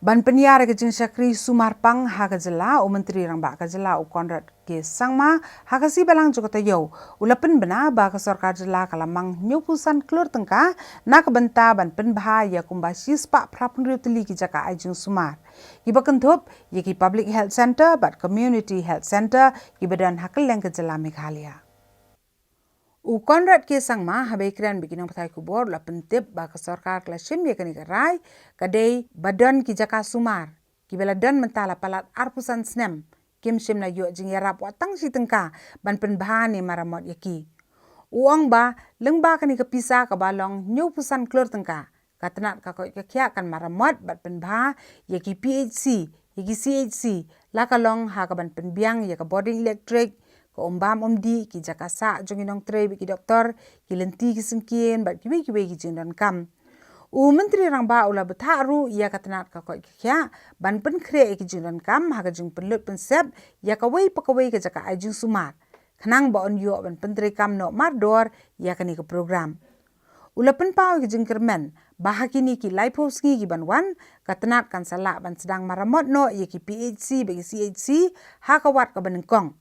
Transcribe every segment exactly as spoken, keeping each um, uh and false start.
Ban pynïar ïa ka jingshakri sumar pang ha ka jylla, u Myntri Rangbah ka jylla u Conrad K Sangma, ha ka sngi Balang jong ka taïew, u la pynbna ba ka sorkar jylla ka la mang hynñiewphew san klur tyngka na ka bynta ban pynbha ïa kumba shispah phra phew hynriew tylli ki jaka ai jingsumar, kiba kynthup ïa ki Public Health Centre bad Community Health Centre kiba don ha kylleng ka jylla Meghalaya. U Conrad K Sangma, haba ïakren bad ki nongpathai khubor, u la pyntip ba ka sorkar ka la shim ïa kane ka rai, ka dei ba don ki jaka sumar kiba la don mynta la palat arphew san snem, kim shym la ïoh jingïarap wat tang shi tyngka ban pynbha ne maramot ïa ki. U ong ba lyngba kane ka pisa kaba long hynñiewphew san klur tyngka, ka tnat ka koit ka khiah kan maramot bad pynbha ïa ki P H C, ïa ki C H C, la ka long ha kaban pynbiang ïa ka bording electric, ka um bam um dih, ki jaka sah jong ki nongtrei bad ki doktor, ki lynti ki syngkien bad kiwei kiwei ki jingdonkam. U Myntri Rangbah u la bthah ruh ïa ka tnat ka koit ka khiah ban pynkhreh ïa ki jingdonkam ha ka jingpynlut pynsep ïa kawei pa kawei ka jaka ai jingsumar, khnang ba yn ïoh ban pyntreikam noh mardor ïa kane ka program. U la pynpaw ïa ka jingkyrmen ba ha kine ki laiphew sngi kiban wan, ka tnat kan sa lah ban sdang maramot noh ïa ki P H C bad ki C H C ha ka wat kaba nyngkong.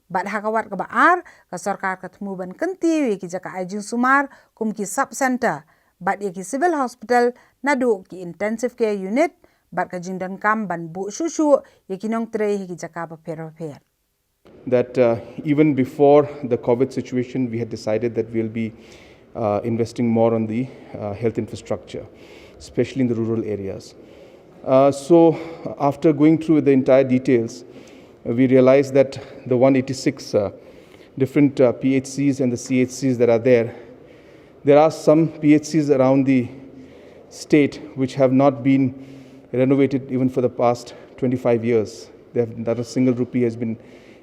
Bad ha ka wat kaba ar, ka sorkar ka thmu ban kyntiew ïa ki jaka ai jingsumar kum ki sub centre bad ïa ki civil hospital, naduh ki intensive care unit, bad ka jingdonkam ban buh shuh shuh ïa ki nongtrei ha ki jaka bapher bapher. That, uh, even before the COVID situation, we had decided that we'll be, uh, investing more on the, uh, health infrastructure, especially in the rural areas. Uh, so, after going through the entire details, uh, we realized that the one eighty-six, uh, different, uh, P H Cs and the C H Cs that are there, there are some P H Cs around the state which have not been renovated even for the past twenty-five years. They have, not a single rupee has been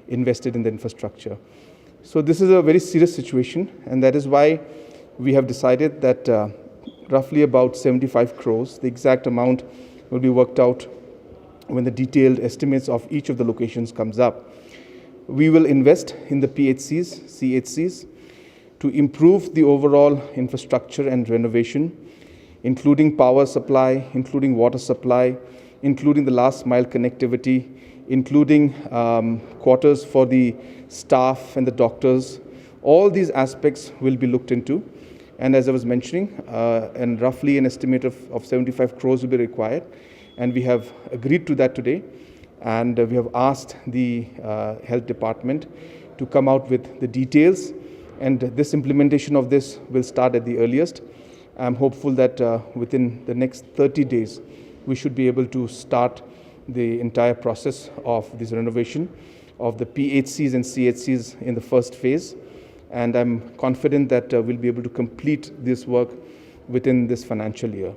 invested in the infrastructure. So this is a very serious situation, and that is why we have decided that, uh, roughly about seventy-five crores, the exact amount will be worked out when the detailed estimates of each of the locations comes up. We will invest in the P H Cs, C H Cs, to improve the overall infrastructure and renovation, including power supply, including water supply, including the last mile connectivity, including, um, quarters for the staff and the doctors. All these aspects will be looked into. And as I was mentioning, uh, and roughly an estimate of, of seventy-five crores will be required. And we have agreed to that today. And, uh, we have asked the, uh, health department to come out with the details. And this implementation of this will start at the earliest. I'm hopeful that, uh, within the next thirty days, we should be able to start the entire process of this renovation of the P H Cs and C H Cs in the first phase. And I'm confident that, uh, we'll be able to complete this work within this financial year.